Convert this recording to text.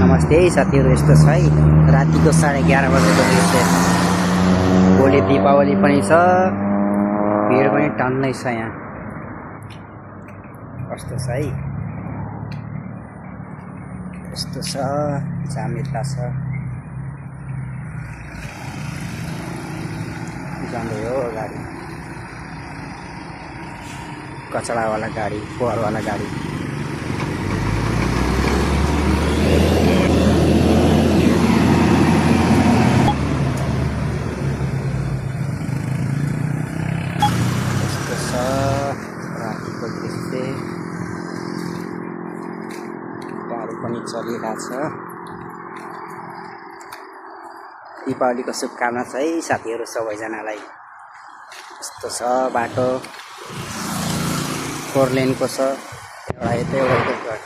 नमस्ते साथीहरु। यस्तो छ है रातिको 11:30 बजेको दृश्य। भोलि दीपावली पनि छ, भिड पनि टन्नै छ। यहाँ कस्तो छ है, यस्तो छ, जामेता छ, जाँदै हो गाडी, कचडावाला गाडी, फोहोरवाला गाडी। रातिको दृश्य, गाडी पनि चलिरहेछ। दीपावलीको शुभकामना छ है साथीहरु सबैजनालाई। यस्तो छ बाटो, 4 लेनको छ, एउटा यतै एउटा